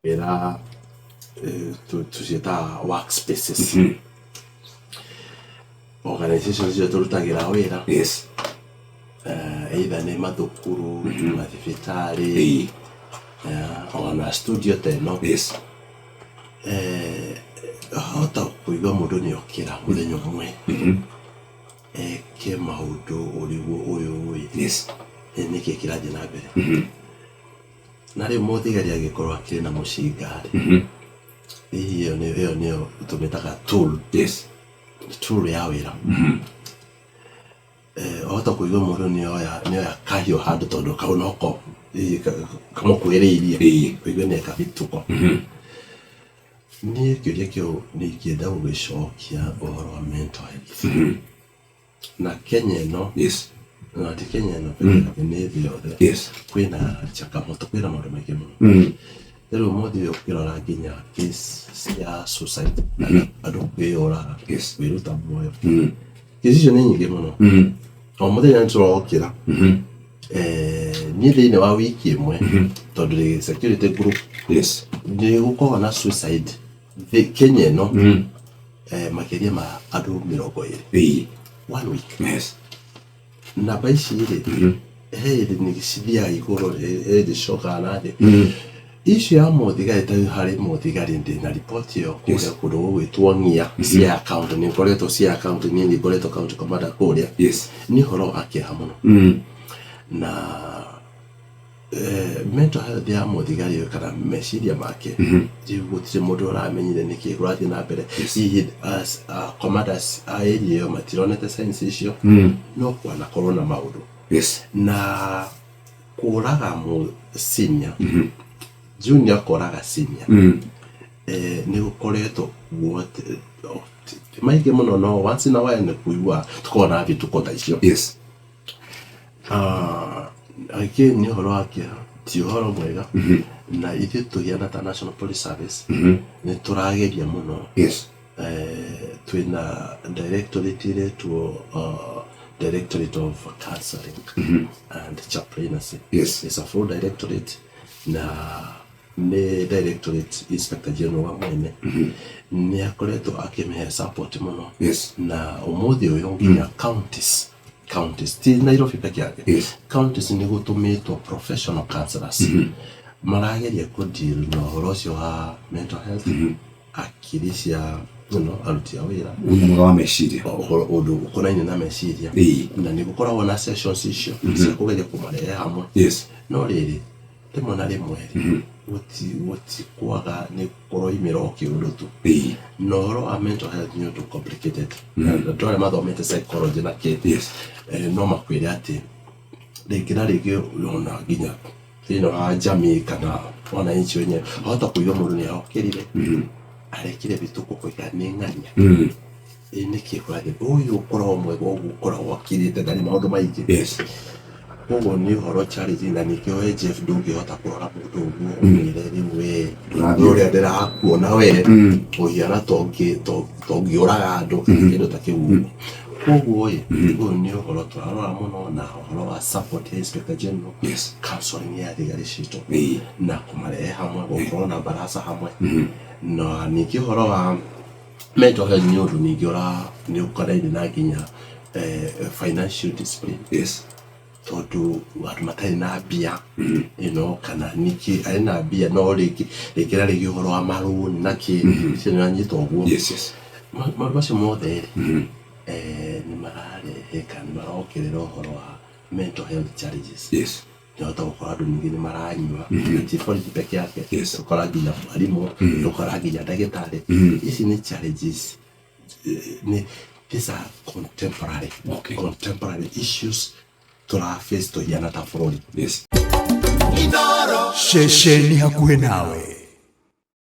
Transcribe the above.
Wĩra tũciĩtaga work spaces, organization icio tũrutagĩra wĩra, either nĩ mathukuru, mathibitarĩ, ona studio ta ĩno. Wahota kũigua mũndũ nĩ okĩra mũthenya ũmwe eke maũndũ ũrigwo ũyũ ĩ, nĩkĩ kĩrathiĩ na mbere? Na rĩu mũthigari angĩkorwo akĩrĩ na mũcinga rĩ, hihi ĩyo nĩ ĩyo nĩyo tũmĩtaga tool, tool ya wĩra. Wahota kũigua mũndũ nĩoya nĩoya kahiũ handũ tondũ kau noko hihi kamũkuhĩrĩirie, ũigue nĩeka bituko. Niĩ kĩũria kĩu ndingĩenda gũgĩcokia ũhoro wa mental health. Na Kenya ĩno, na ti Kenya ĩno peke yake, nĩ thĩ yothe, kwĩna changamoto, kwĩna maũndũ maingĩ mũno. Rĩu ũmũthĩ ũyũ ũkĩrora nginya case cia suicide, andũ kwĩyũraga, kwĩruta muoyo, case icio nĩ nyingĩ mũno. O mũthenya nĩ tũrokĩra. Niĩ thĩinĩ wa wiki ĩmwe, tondũ ndĩ security group, nĩ gũkoragwo na suicide Kenya ĩno makĩria ma andũ 20 one week. Namba ici rĩ, he hĩndĩ nĩ cithiaga igũrũ, he hĩndĩ cicokaga na thĩ. Icio ya mũthigari, ta harĩ mũthigari ndĩna riboti ĩyo kũrĩa kũndũ gũgwĩtwo Ng'ia, Siaya County, nĩ ngoretwo Siaya County, niĩ nĩ ngoretwo county commander kũrĩa. Nĩ ũhoro wa kĩeha mũno. Na mental health ya mũthigari ũyũ kana meciria make, rĩu gũtirĩ mũndũ ũramenyire nĩkĩ kũrathiĩ na mbere. Hihi commanders a area ĩyo matironete signs icio, no kwanakorwo na maũndũ. Na kũraga mũ senior, junior kũraga senior, nĩ gũkoretwo guothe, ti maingĩ mũno, no once in a while nĩ kũigua tũkoragwo na bituko ta icio. Again nĩ ũhoro wa kĩeha, ti ũhoro mwega. Na ithuĩ tũhiana ta National Police Service nĩ tũrageria mũno. Twĩna directorate ĩretwo Directorate of Counseling and Chaplaincy. It's a full directorate, na nĩ directorate Inspector General wa mwene nĩ akoretwo akĩmĩhe support mũno. Na ũmũthĩ ũyũ nginya counties, ti Nairobi peke yake, counties nĩ gũtũmĩtwo professional counselors marageria kũ deal na ũhoro ũcio wa mental health, akiri cia aruti a wĩra. Ũgima mwega wa meciria. Ũhoro ũndũ ũkonainie na meciria. Na nĩ gũkoragwo na sessions icio cia kũgeria kũmarehe hamwe. No rĩrĩ, rĩmwe na rĩmwe rĩ, gũtikwaga nĩ kũroimĩra o kĩũndũ tu. Na ũhoro wa mental health nĩ ũndũ complicated. Andũ arĩa mathomete psychology na kĩ, no makwĩre atĩ rĩngĩ na rĩngĩ ona nginya thĩinĩ wa jamii kana wananchi wenyewe, wahota kũigua mũndũ nĩ arokĩrire arekire bituko kũiga nĩ ng'ania. Ĩ nĩkĩ kũrathiĩ? Ũyũ ũkoragwo mwega ũguo, ũkoragwo akirĩte, ndarĩ maũndũ maingĩ. Koguo nĩ ũhoro challenge, na nĩkĩo we Jeff ndũngĩhota kũrora mũndũ ũguo ũmwĩre rĩu we ũrĩa ndĩrakuona we ũhiana tongĩũraga andũ kana kĩndũ ta kĩu ũguo. Koguo ĩ, ũyũ nĩ ũhoro tũrarora mũno, na ũhoro wa support ya Inspector General, counseling ya thigari citũ na kũmarehe hamwe, gũkorwo na baraza hamwe. Na ningĩ ũhoro wa mental health nĩ ũndũ ningĩ ũra nĩ ũkoraine na nginya financial discipline, tondũ andũ matarĩ na mbia kana ningĩ arĩ na mbia, no rĩngĩ rĩngĩ na rĩngĩ ũhoro wa marũni na kĩ icio nĩ ũranyita ũguo. Maũndũ macio mothe rĩ, nĩ mararehe kana nĩ marongerera ũhoro wa mental health challenges. Nĩhota gũkora andũ ningĩ nĩ maranyua, na ti borithi peke yake, ũkora nginya mwarimũ, ũkora nginya ndagĩtarĩ. Ici nĩ challenges, nĩ these are contemporary contemporary issues tũra face tũhiana ta bũrũri. Ceceni hakuhĩ nawe.